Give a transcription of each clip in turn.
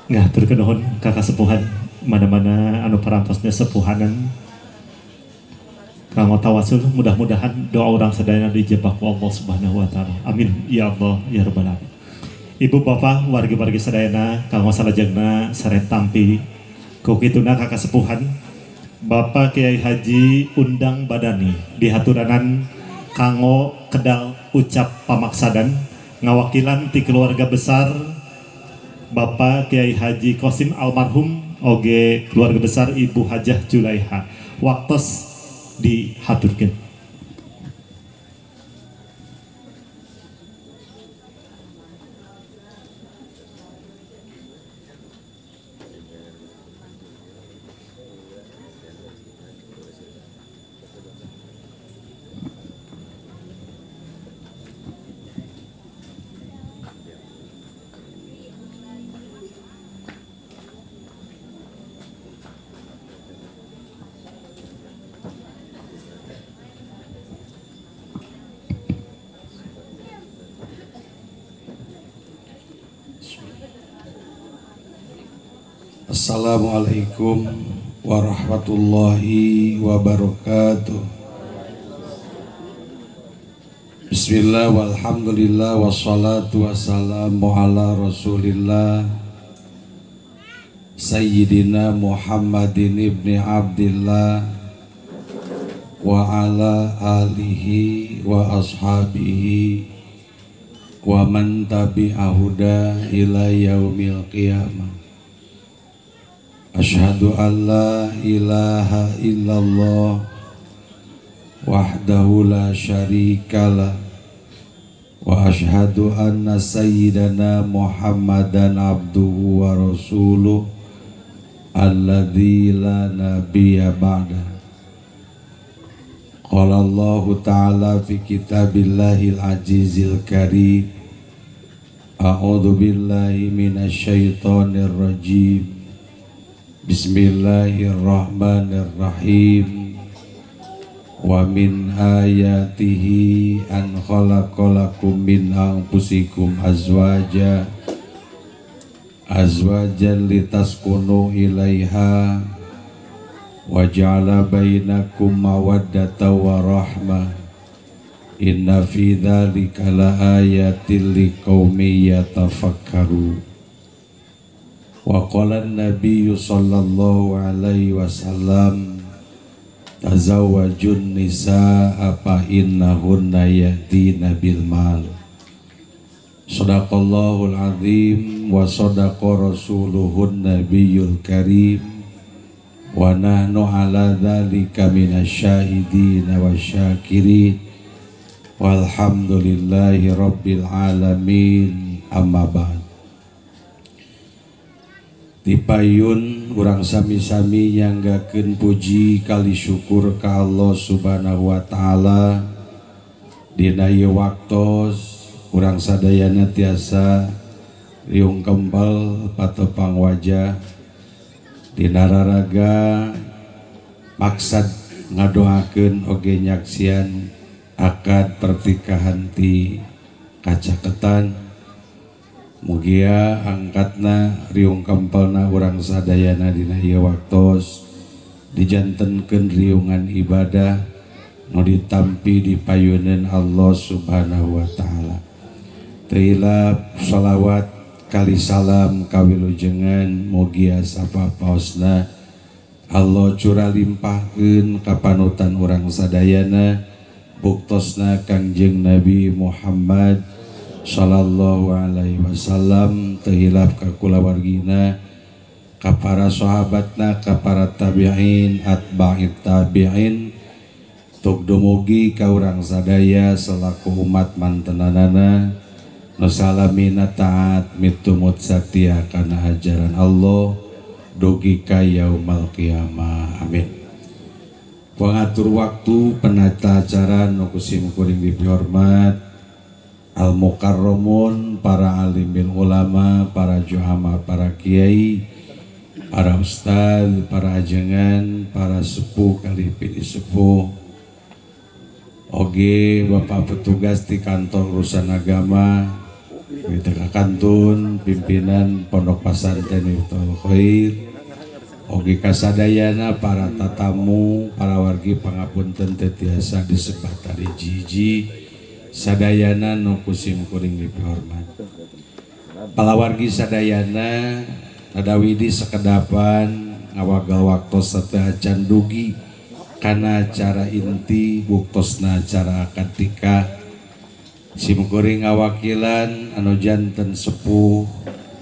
Ngahaturkeun nuhun ka kasepuhan mana-mana anu parantosna sepuhanan kanggo tawasul, mudah-mudahan doa urang sadayana dijabah ku Allah Subhanahu wa taala. Amin ya Allah ya rabbal alamin. Ibu bapak wargi-wargi sadayana kanggo salajengna sare tampi ku kituna ka kasepuhan Bapak Kiai Haji Undang Badani dihaturanan kanggo kedal ucap pamaksadan ngawakilan ti keluarga besar Bapak Kiai Haji Kosim almarhum oge keluarga besar Ibu Hajah Julaiha. Waktos dihaturkeun. Assalamualaikum warahmatullahi wabarakatuh. Bismillah walhamdulillah wassalatu wassalamu ala rasulillah Sayyidina Muhammadin ibni Abdillah wa ala alihi wa ashabihi wa man tabi'ahuda ila yaumil qiyamah. Asyhadu an la ilaha illallah wahdahu la syarikalah wa asyhadu anna sayyidana Muhammadan abduhu wa rasuluh alladzi la nabiyya ba'da. Qala Allahu ta'ala fi kitabillahil azizil karim, a'udzu billahi minasyaitonir rajim. Bismillahirrahmanirrahim. Wa min ayatihi an khalaqalakum min anfusikum azwaja azwajan litaskunu ilaiha wa ja'ala bainakum mawaddatan wa rahmah. Inna fi dzalika laayatin liqaumin yatafakkarun. Wa qala an-nabiyyu sallallahu alaihi wasallam, tazawwajun nisaa fa innahunna yahdina bil mal. Shadaqallahul azim wa sadaqa rasuluhun nabiyyul karim wa nahnu ala dzalika minasyahidin wasyakirin walhamdulillahi rabbil alamin. Amma ba'd. Tipayun urang sami-sami nyanggakeun puji kali syukur ka Allah Subhanahu wa taala dina ieu waktos urang sadayana tiasa riung kempel patepang wajah dina raraga maksad ngadoakeun oge nyaksian akad pertikahan ti kacaketan. Mugia angkatna riung kempelna urang sadayana dina ieu waktos dijantenkeun riungan ibadah nu ditampi di payuneun Allah Subhanahu wa taala. Teu hilap shalawat kali salam kawilujengan mugia sapapaosna Allah curah limpahkeun ka panutan urang sadayana buktosna Kangjeng Nabi Muhammad sallallahu alaihi wasallam. Teu hilap ka kulawargina, ka para sahabatna, ka para tabi'in, atba'it tabi'in, tuk dumugi ka urang sadaya selaku umat mantenanana nu salamina taat mitumut satia kana ajaran Allah dugi ka yaumal qiyamah. Amin. Pengatur waktu penata acara nu kusim kuring dipihormat al-mukarramun, para alimin ulama, para juhama, para kiai, para ustaz, para ajengan, para sepuh kali pilih sepuh, oge bapak petugas di kantor urusan agama, Kita kantun pimpinan Pondok Pesantren Miftahul Khair oge kasadayana para tatamu para wargi pangapunten teu tiasa disebat tadi jiji sadayana nu ku simkuring dipihormat. Palawargi sadayana nadawidi sekedapan ngawagal waktos sateu acan dugi kana acara inti buktosna acara akad nikah. Simkuring ngawakilan anu janten sepuh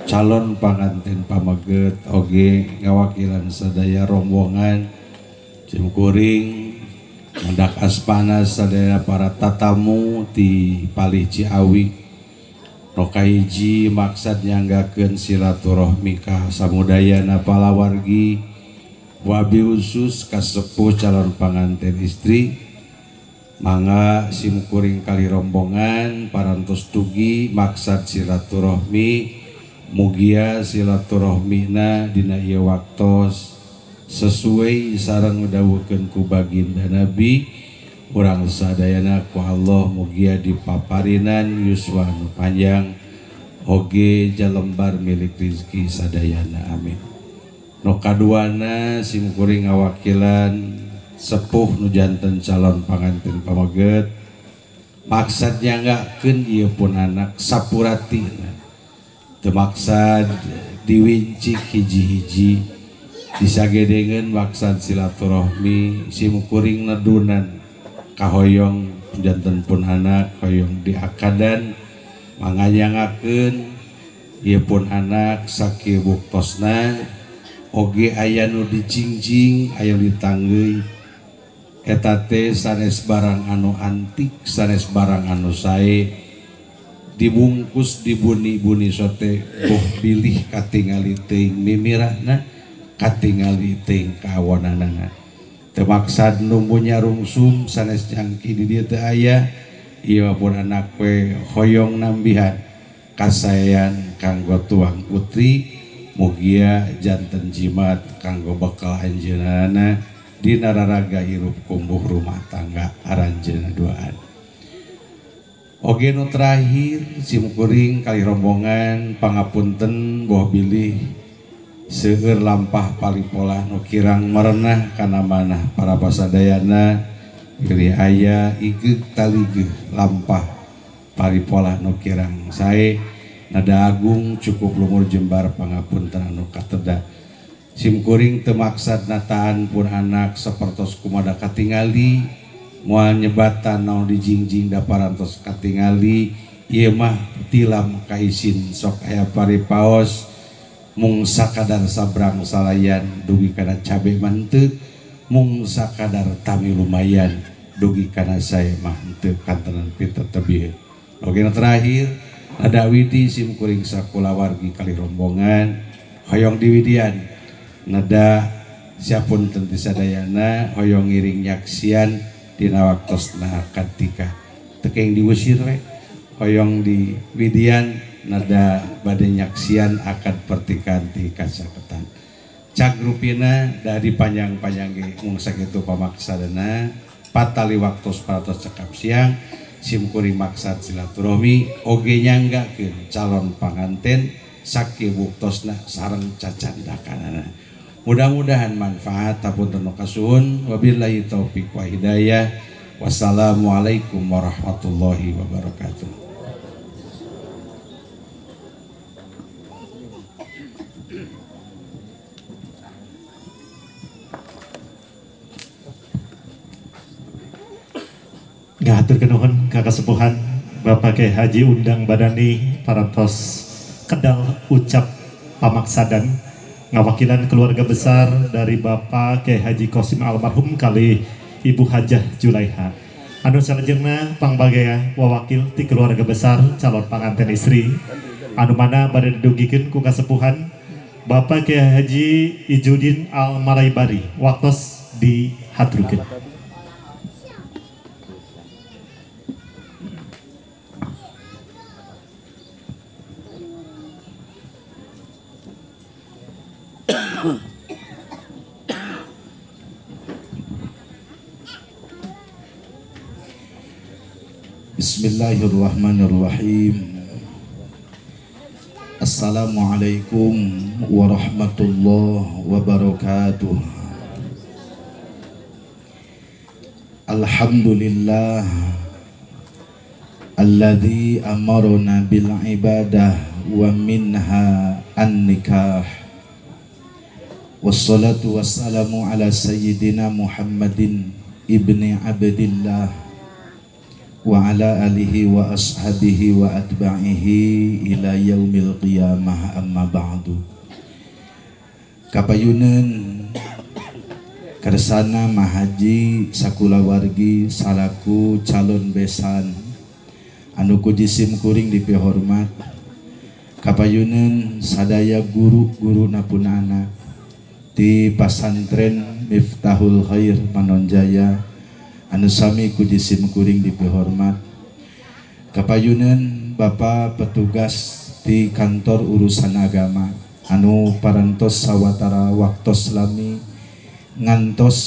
calon panganten pameget oge ngawakilan sadaya rombongan. Simkuring mendak aspana sadaya para tatamu ti palih Ciawi nu kahiji maksad nyanggakeun silaturahmi ka samudayana palawargi wabi khusus ka sepuh calon panganten istri. Mangga simkuring kali rombongan parantos dugi maksad silaturahmi mugia silaturahmina dina ieu waktos sesuai sareng dawuhkeun ku baginda Nabi urang sadayana ku Allah mugia dipaparinan yuswa nu panjang oge jalembar milik rizki sadayana amin. Nu kaduana simkuring ngawakilan sepuh nu janten calon panganten pameget maksad nyanggakeun ieu pun anak sapuratina teu maksad diwincik hiji-hiji disagedengeun maksad silaturahmi simkuring nedunan kahoyong janten pun anak hoyong diakadan manganyangakeun ieu pun anak sakieu buktosna oge aya nu dijingjing aya nu ditanggeuy eta teh sanes barang anu antik sanes barang anu sae dibungkus dibuni-buni sote boh bilih katingali teuing mimirahna katingali teuing kawonanana teu maksad nu nyarungsum sanes jangki di dieu teu aya ieu pun anak we hoyong nambihan kasaean kanggo tuang putri mugia janten jimat kanggo bekal anjeunna dina raraga hirup kumbuh rumah tangga aranjeunna duaan. Oge nu terakhir simkuring kali rombongan pangapunten boh bilih seueur lampah palipolah nu kirang merenah kana manah para pasadayana bilih aya igeug taligeuh lampah paripolah nu kirang sae nada agung cukup lumur jembar pangapunten anu kateda. Simkuring teu maksad nataan pun anak sapertos kumada katingali moal nyebatan naon dijingjing da parantos katingali ieu mah tilam kaisin sok aya paripaos mung sakadar sabrang salayan dugi kana cabe mah henteu mung sakadar tami lumayan dugi kana sae mah henteu kantenan pitetebiheun. Oge nu terakhir ada widi simkuring sakulawargi kali rombongan hoyong diwidian nada siapun tentu sadayana hoyong ngiring nyaksian dina waktosna akad nikah teu kenging diusir we hoyong di widian nada bade nyaksian akad pernikahan ti kasaketan cag rupina dari panjang-panjang ge mung sakitu pamaksadana patali waktos paratos cekap siang simkuring maksad silaturahmi oge nyanggakeun calon panganten sakieu buktosna sareng cacandakanana. Mudah-mudahan manfaat hapunten nu kasuhun wabillahi taufik wa hidayah. Wassalamualaikum warahmatullahi wabarakatuh. Ngahatur kenuhun ka kasepuhan Bapak Kiai Haji Undang Badani parantos kedal ucap pamaksadan ngawakilan keluarga besar dari Bapak Kiai Haji Kosim almarhum kali Ibu Hajah Julaiha. Anu salajengna pangbagaya wawakil ti keluarga besar calon panganten istri anu mana bade didugikeun ku kasepuhan Bapak Kiai Haji Ijudin Al Malaibari waktos dihaturkeun. Bismillahirrahmanirrahim. Assalamualaikum warahmatullahi wabarakatuh. Alhamdulillah alladzi amarna bil ibadah wa minha an-nikah. Wassalatu wassalamu ala sayyidina Muhammadin ibni Abdillah wa ala alihi wa ashabihi wa atba'ihi ila yaumil qiyamah, amma ba'du. Kapayunan kersana mahaji sakulawargi salaku calon besan anu ku jisim kuring dipihormat. Kapayunan sadaya guru-guru napun anak di pasantren Miftahul Khair Manonjaya anu sami ku jisim kuring dipihormat. Kapayunan Bapak petugas di kantor urusan agama anu parantos sawatara waktos lami ngantos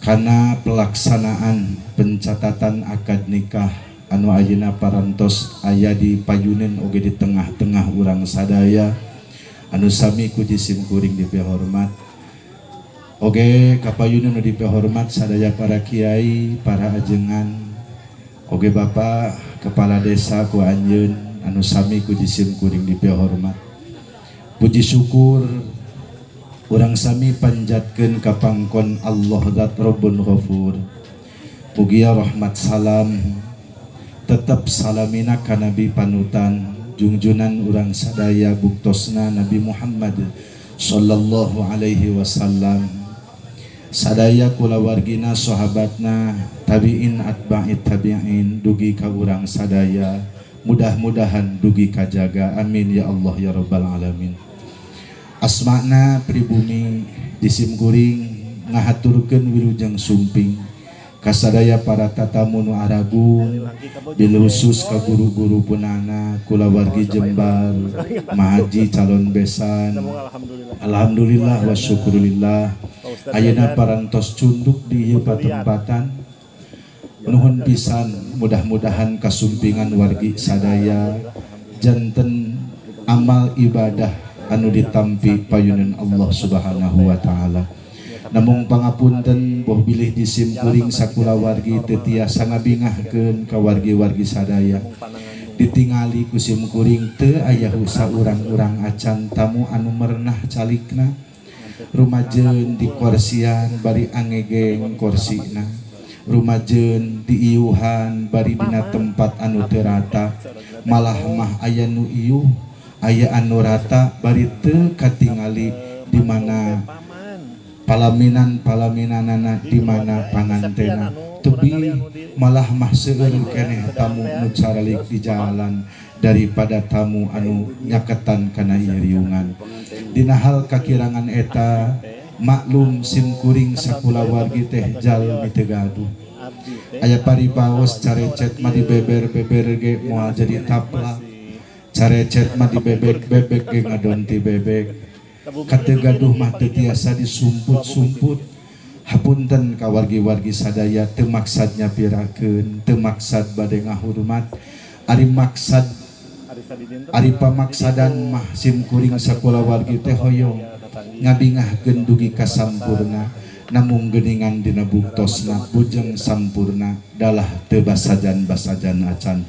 kana pelaksanaan pencatatan akad nikah anu ayeuna parantos aya di payunan oge di tengah-tengah urang sadaya anu sami ku jisim kuring dipihormat. Oge kapayunan nu dipihormat sadaya para kiai, para ajengan, oge Bapak kepala desa ku anjeun anu sami ku jisim kuring dipihormat. Puji syukur urang sami panjatkeun ka pangkon Allah Zat Rabbun Ghafur. Mugia rahmat salam tetep salamina ka Nabi panutan jungjunan urang sadaya buktosna Nabi Muhammad sallallahu alaihi wasallam. Sadaya kulawargina sahabatna tabiin atba'it tabi'in dugi ka urang sadaya mudah-mudahan dugi kajaga, amin ya Allah ya rabbal alamin. Asmana pribumi jisim kuring ngahaturkeun wilujeng sumping kasadaya para tatamu nu aragung bil khusus ka guru-guru punana kulawargi Jembar mahaji calon besan. Alhamdulillah wa syukurillah ayeuna parantos cunduk di ieu patempatan. Nuhun pisan, mudah-mudahan kasumpingan wargi sadaya janten amal ibadah anu ditampi payunan Allah Subhanahu wa taala. Namung pangapunten boh bilih jisim kuring sakulawargi teu tiasa ngabingahkeun ka wargi-wargi sadaya. Ditingali ku sim kuring teu aya saurang-urang acan tamu anu merenah calikna. Rumajeun di korsian bari angegeng korsina. Rumajeun di iuhan bari dina tempat anu teu rata. Malah mah aya nu iuh, aya anu rata bari teu katingali di mana palaminan-palaminanana, di mana pangantena. Tebih malah mah seueur keneh tamu nu caralik di jalan daripada tamu anu nyaketan kana iriungan. Dina hal kakirangan eta maklum sim kuring sakulawargi teh jalmi teu gaduh. Aya paribaos carecet mah dibeber-beber ge moal jadi taplak, carecet mah dibebek-bebek ge ngadonti bebek. Kateu gaduh mah teu tiasa disumput-sumput. Hapunten ka wargi-wargi sadaya teu maksad nyapirakeun, teu maksad bade ngahurmat. Ari maksad ari pamaksadan mah sim kuring sakulawargi teh hoyong ngabingahkeun dugi ka sampurna, namung geuningan dina buktosna bujeng sampurna dalah teu basajan-basajan acan.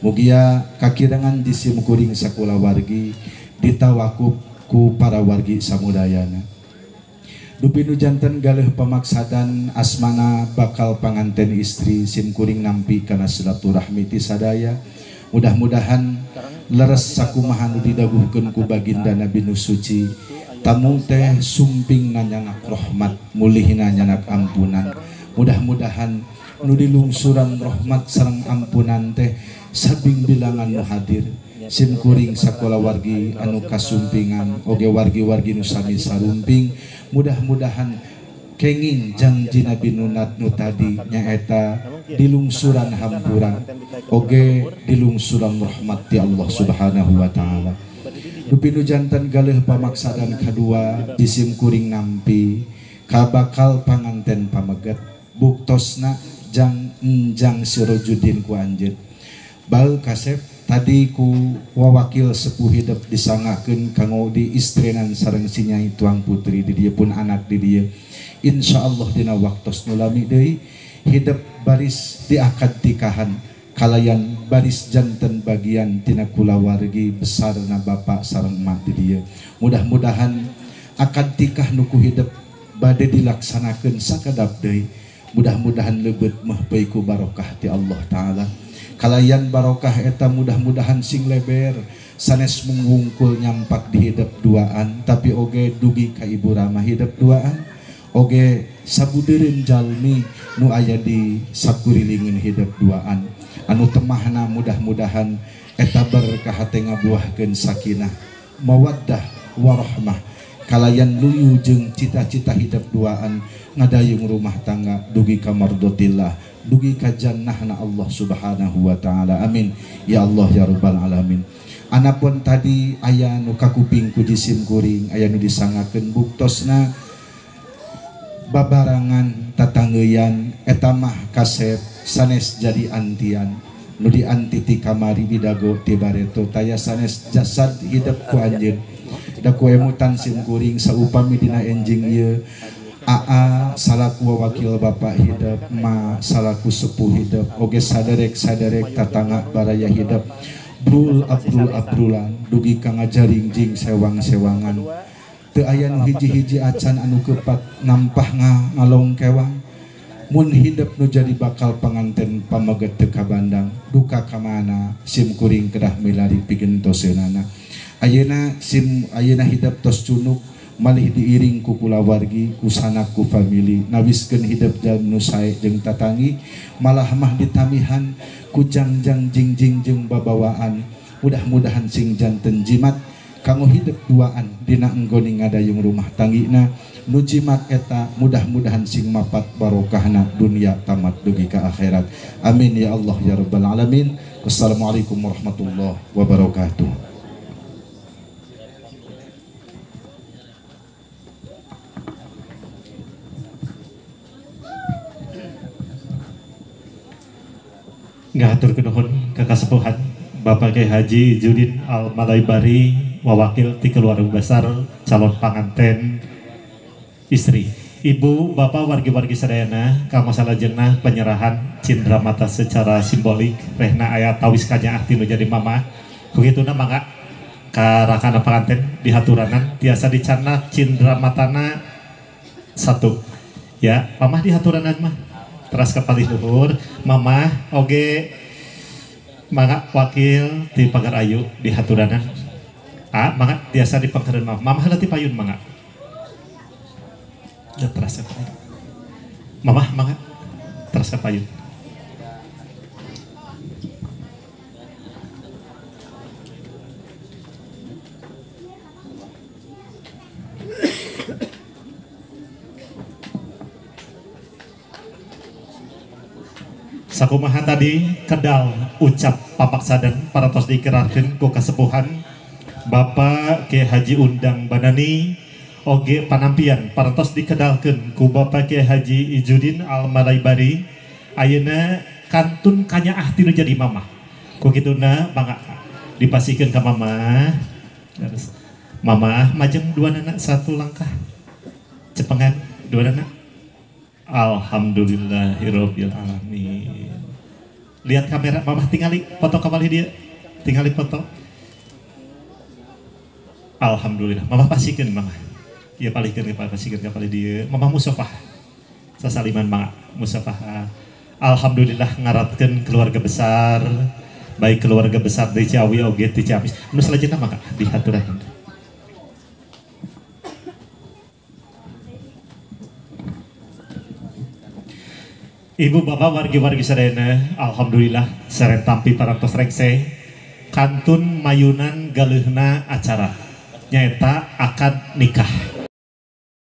Mugia kakirangan jisim kuring sakulawargi ditawakup ku para wargi samudayana. Dupi nu janten galeuh pamaksadan asmana bakal panganten istri sim kuring nampi kana silaturahmi ti sadaya. Mudah-mudahan leres sakumaha nu didaguhkeun ku baginda Nabi nu suci. Tamu teh sumping nanyanak rahmat, mulihna nyanak ampunan. Mudah-mudahan nu dilungsuran rahmat sareng ampunan teh sabing bilangan nu hadir. Sim kuring sakulawargi anu kasumpingan oge wargi-wargi nu sami sarumping mudah-mudahan kenging janji Nabi nunat nu tadi nyaeta dilungsuran hampuran oge dilungsuran rahmat ti Allah Subhanahu wa taala. Dupi nu janten galeuh pamaksadan kadua jisim kuring nampi ka bakal panganten pameget buktosna jang enjang Sirojudin ku anjeun. Bal kasep Tadi ku wawakil sepuh hidep disangakeun kanggo di istrinan sareng si nyai tuang putri di dieu pun anak di dieu. Insyaallah dina waktos nu lami deui hidep baris di akad tikahan kalayan baris janten bagian tina kulawargi besarna bapak sareng emak di dieu. Mudah-mudahan akad tikah nu ku hidep bade dilaksanakeun sakedap deui. Mudah-mudahan leubet mah peuy ku barokah ti Allah taala. Kalayan barokah eta mudah-mudahan sing leber sanes mung wungkul nyampak di hidep duaan tapi oge dugi ka ibu rama hidep duaan oge sabudeureun jalmi nu aya di sakurilingeun hidep duaan anu temahna mudah-mudahan eta berkah teh ngabuahkeun sakinah mawaddah warahmah kalayan luyu jeung cita-cita hidep duaan ngadayung rumah tangga dugi ka mardotillah dugi ka jannahna Allah subhanahu wa ta'ala. Amin ya Allah ya rabbal alamin. Anapun tadi aya nu kakuping ku jisim kuring aya nu disangakeun buktosna babarangan tatangeuyan eta mah kasep sanes jadi antian nu dianti ti kamari di dago ti bareto taya sanes jasad hidep ku anjeun da ku emutan sim kuring saupami dina enjing ieu Aa salaku wakil bapak hidep, ma salaku sepuh hidep, oge saderek-saderek tatangga baraya hidep, brul abrul abrulan, dugi ka ngajaring jing sewang-sewangan. Teu aya nu hiji-hiji acan anu kepat nampah ngalongkewang. Mun hidep nu jadi bakal panganten pameget teu kabandang, duka ka mana sim kuring kedah milari pigentoseunana. Ayeuna sim ayeuna hidep tos cunuk malih diiring ku kulawargi ku sanak ku famili nawiskeun hidep jalmi nu sae jeung tatangi malah mah ditamihan ku jangjang jingjing jeung babawaan. Mudah-mudahan sing janten jimat kanggo hidep duaan dina enggone ngadayung rumah tanggina nu jimat eta mudah-mudahan sing mapat barokahna dunia tamat dugi ka akhirat. Amin ya Allah ya rabbal alamin. Wassalamualaikum warahmatullahi wabarakatuh. Ngahatur kenuhun kekasepuhan Bapak Kiai Haji Judin Al Malaibari wawakil ti keluarga besar calon panganten istri. Ibu bapak wargi-wargi sadayana kanggo salajengna penyerahan cindera mata secara simbolik rehna aya tawis kanyaah ti nu jadi mama. Kukituna mangga ka rakana panganten dihaturanan tiasa dicandak cindera matana satu. Ya, mamah dihaturanan mah. Teras kapalih luhur, mamah oge mangga wakil ti Pagar Ayu di haturanan. Ah, mangga tiasa dipangkereun mamah. Mamah heula ti payun mangga. Ya teras kapalih. Mamah mangga teras kapayun. Sakumaha tadi kedal ucap papaksadan parantos dikerarkeun ku kasepuhan Bapak Kiai Haji Undang Banani oge panampian parantos dikedalkeun ku Bapak Kiai Haji Ijudin Al Malaibari ayeuna kantun kanyaah tinu jadi mamah. Ku kituna mangga dipasihkeun ka mamah. Terus mamah majeng dua nana satu langkah cepengan dua nana. Alhamdulillahirabbil alamin. Lihat kamera mamah tingali foto kembali dia. Tingali foto. Alhamdulillah. Mamah pasikeun mamah. Ieu palihkeun ka pasikeun ka palih dieu. Mamah musafah. Sasaliman mangga musafah. Alhamdulillah ngaratkeun keluarga besar, baik keluarga besar di Ciawi oge di Ciamis. Anu salajengna mangga dihaturakeun. Ibu bapak wargi-wargi sadayana, alhamdulillah seren tampi parantos rengse kantun mayunan galeuhna acara nyaeta akad nikah.